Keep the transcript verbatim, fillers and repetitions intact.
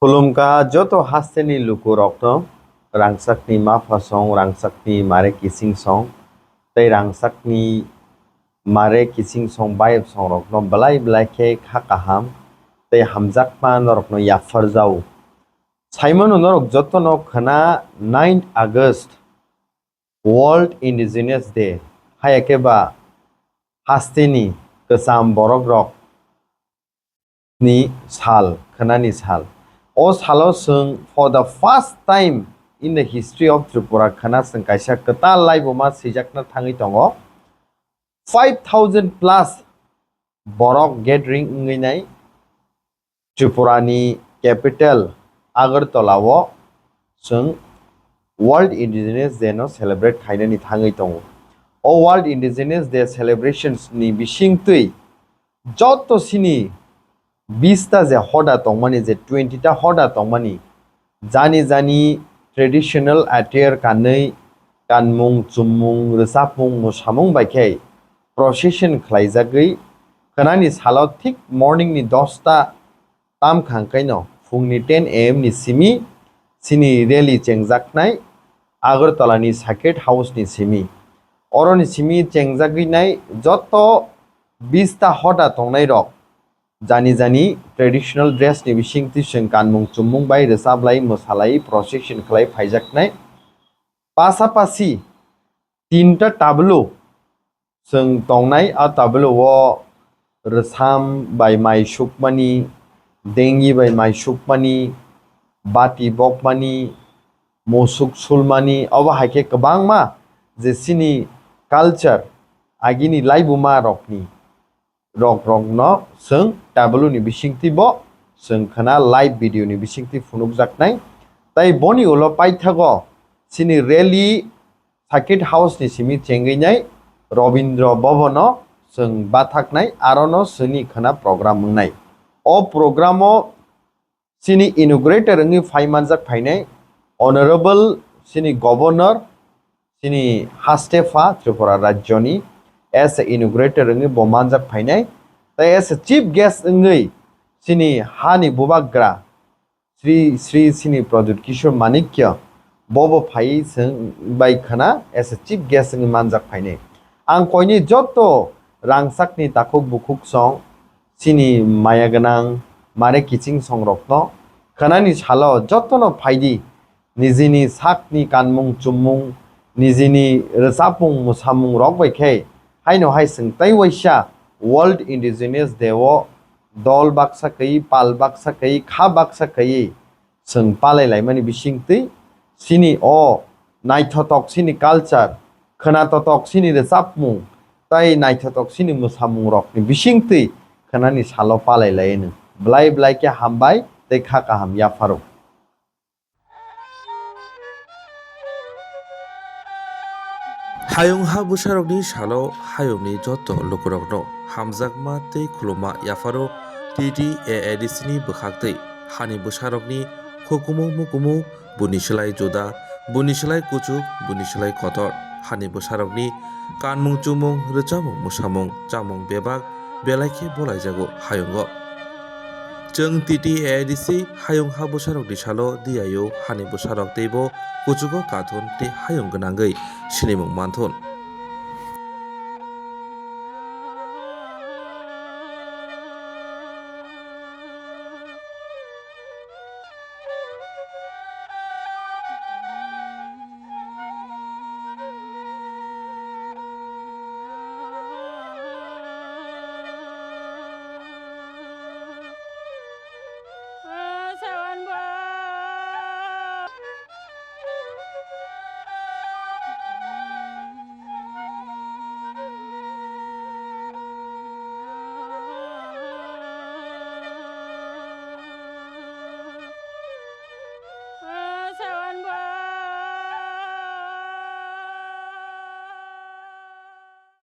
Khulumkha joto hasteni lukurokno, rangchakni maphasong, rangchakni mare kichingsong, tei rangchakni mare kichingsong bayapsongrokno belai belai khe kha kaham tei hamjakma norokno yapharjao. Saimano norok jotono khwna ninth August World Indigenous Day, haya khe ba hasteni kwcham borokrok ni sal, khwnani sal. O salo chwng for the first time in the history of Tripura khwna chwng kaisa kwtal laibuma swijakna thangwi tongo. Five thousand plus borok gathering wngwi nai Tripura ni capital Agartala o chwng World Indigenous Day no celebrate khainani thangwi tongo. O World Indigenous Day celebrations ni bisingtwi joto sini bista je hoda tongmani, je twenty ta hoda tongmani, jani jani traditional attire kanwi, kanmung, chummung, rwchapmung, mwsamung bai khe procession khlaijagwi, khwnani salo thik morning ni dosta tam khangkaino phungni ten A M ni simi sini rally chengjaknai Agartala ni Circuit House ni simi. Oroni simi chengjagwi nai joto bista hoda tongnai rok jani jani traditional dress ni bisingtwi chwng kanmung chummung bai rwchaplai mwsalai procession khlai phaijaknai. Pasapasi tinta tablo chwng tongnai, a tablo o rwcham bai mai sukmani, dengi bai mai sukmani, bati bokmani, musuk sulmani, obo hai khe kwbangma je chini culture agini laibuma rokni rok rokno chwng tablo ni bisingtwi bo chwng khwna live video ni bisingtwi phunukjaknai. Tai boni ulo paithago chini rally Circuit House ni simi chengwi nai Robindra Bhavan o chwng bathaknai, arono chwngni khwna program wngnai. O program o chini inaugurator wngwi phai manjak phainai Honorable chini Governor, chini hastepha Tripura rajyoni as a inaugurator wngwi bo manjak phainai. Tai as a chief guest wngwi chini hani bubagra Sri Sri chini Pradyut Kishore Manikya bobo phai chwng bai khwna as a chief guest wngwi manjak phainai. Ang koini joto rangchakni takhuk bukhuk song chini maya gwnang mare kiching songrokno khwnani salo jotono phaidi, nijini sakni kanmung chummung, nijini rwchapmung mwsamung rok bai khe haino hai chwng tei waisa World Indigenous Day o dol baksa kaiwi, pal baksa kaiwi, kha baksa kaiwi chwng palai laimani bisingtwi chini o naithotok chini culture, khwnatotok chini rwchapmung tei naithotok chini mwsamung rokni bisingtwi khwnani salo palai laino. Belai belai khe hambai tei kha kaham yapharo. Hayung ha bwsarokni salo hayungni joto lukurokno hamjakma tei khuluma yapharo T T A A D C ni bwkhaktwi hani bwsarokni hukumu mukumu, buni slai juda, buni slai kuchuk, buni slai kotor, hani bwsarokni kanmung chumung, rwchapmung mwsamung, chamung bebak belai khe bolaijago hayungo. Chwng T T A A D C hayung ha bwsarokni salo diyaio hani bwsarok teibo kuchugo kathun tei hayung gwnangwi sinimung manthun.